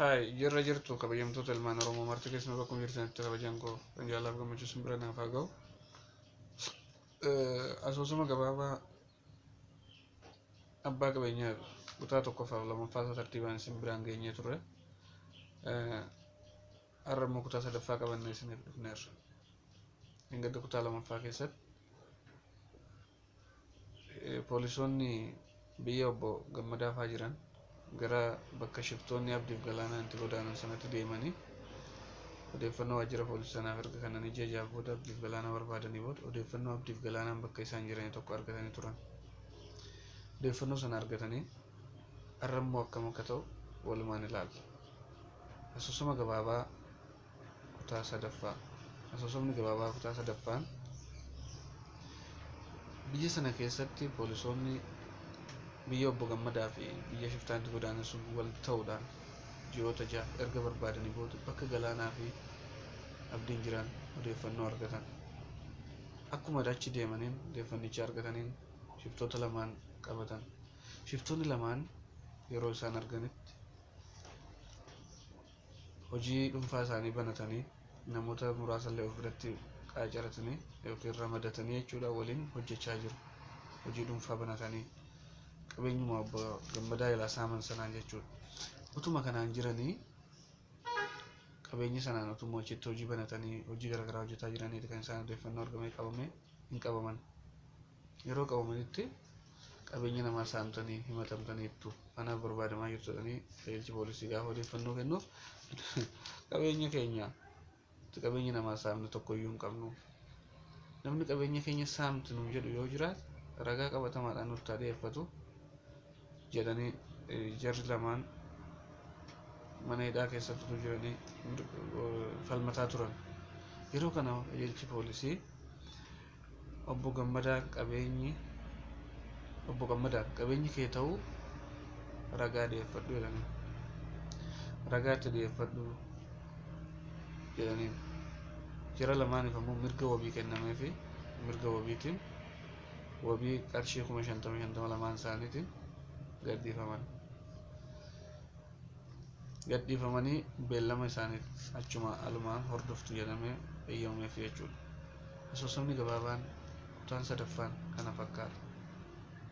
Haay, jirra jirtu kabajamtoota ilmaan Oromoo marti keessanuu bakkuma jirtanitti kabajaan koo kan jaalaaf gammachuu isin bira naaf haa ga'u. Asoosama gabaabaa abbaa qabeenyaa kutaa tokkoffaa fi lammaffaa isaa tartiibaan isin biraan geenyee turre. Har'a immoo kutaa sadaffaa qabannee isiniif dhufneerra. Engadda kutaa lamaffaa keessatti poolisoonni biyya obbo Gammadaa faa jiran gara bakka shiftoonni Abdiif Galaanaan itti godaanan sanatti deemanii odeeffannoo waajjira poolisii sanaaf erga kennanii ji'a jaha booda Abdiif Galaanaa barbaadanii booda odeeffannoo Abdiif Galaanaan bakka isaan jiranii tokko argatanii turan. Odeeffannoo sana argatanii har'a immoo akkam akka ta'u walumaan ilaalla. Asoosama gabaabaa kutaa sadaffaa. Asoosamni gabaabaa kutaa sadaffaan biyya sana keessatti poolisoonni biyya obbo Gammadaa fi biyya shiftaan itti godaanan sun wal ta'uudhaan ji'oota jahaaf erga barbaadanii booda bakka Galaanaa fi Abdiin jiran odeeffannoo argatan. Akkuma achi deemaniin odeeffannicha argataniin shiftoota lamaan qabatan. Shiftoonni lamaan yeroo isaan arganitti hojii dhuunfaa isaanii banatanii namoota muraasallee of biratti qaacaratanii yookiin ramadatanii jechuudha waliin hojjechaa jiru. Hojii dhuunfaa banatanii qabeenyuma obbo Gammadaa jalaa saaman sanaan jechuudha. Utuma kanaan jiranii qabeenya sanaan utuma achitti hojii banatanii hojii garaagaraa hojjetaa jiraniiti kan isaan odeeffannoo argamee qabamee hin qabaman. Yeroo qabamanitti qabeenya namaa saamtanii himatamtaniittu kanaaf barbaadamaa jirtu jedhanii qajeelchi poolisii gaafa odeeffannoo kennuuf qabeenya keenya qabeenya namaa saamne tokkoyyuu hin qabnu. Namni qabeenya keenya saamti nuun jedhu yoo jiraate ragaa qabatamaadhaan nutti haa dhiyeeffatu jedhanii jarri lamaan mana hidhaa keessatti utuu jiranii falmataa turan. Yeroo kana qajeelchi poolisii obbo Gammadaa qabeenyi obbo Gammadaan qabeenyi kee ta'uu ragaa dhiyeeffadhu jedhaniin. Ragaa itti dhiyeeffadhu jedhaniin. Jara lamaaniif ammoo mirga wabii kennameefi mirga wabiitiin wabii qarshii 50,000 50 lamaan isaaniitiin gadhiifaman. Gadhiifamanii beellama isaanii achuma alumaan hordoftu jedhamee eeyyamameef jechuudha. Asoosamni gabaabaan kutaan sadaffaan kana fakkaata.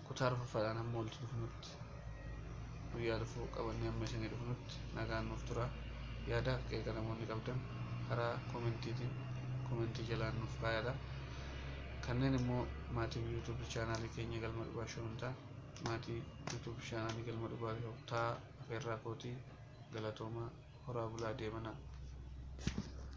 Kutaa arfaffaadhaan hamma walitti dhufnutti guyyaa dhufu qabannee hamma isinii dhufnutti nagaan nuuf turaa. Yaadaaf qeeqa namoonni qabdan karaa koomentiitiin koomentii jalaan nuuf kaayadha. Kanneen immoo maatii YouTube chaanaalii keenya Galma Dhugaa Show hin taane maatii YouTube chaanaalii Galma Dhugaa Show ta'aa afeerraa kootii galatoomaa horaa bulaa deemanaa.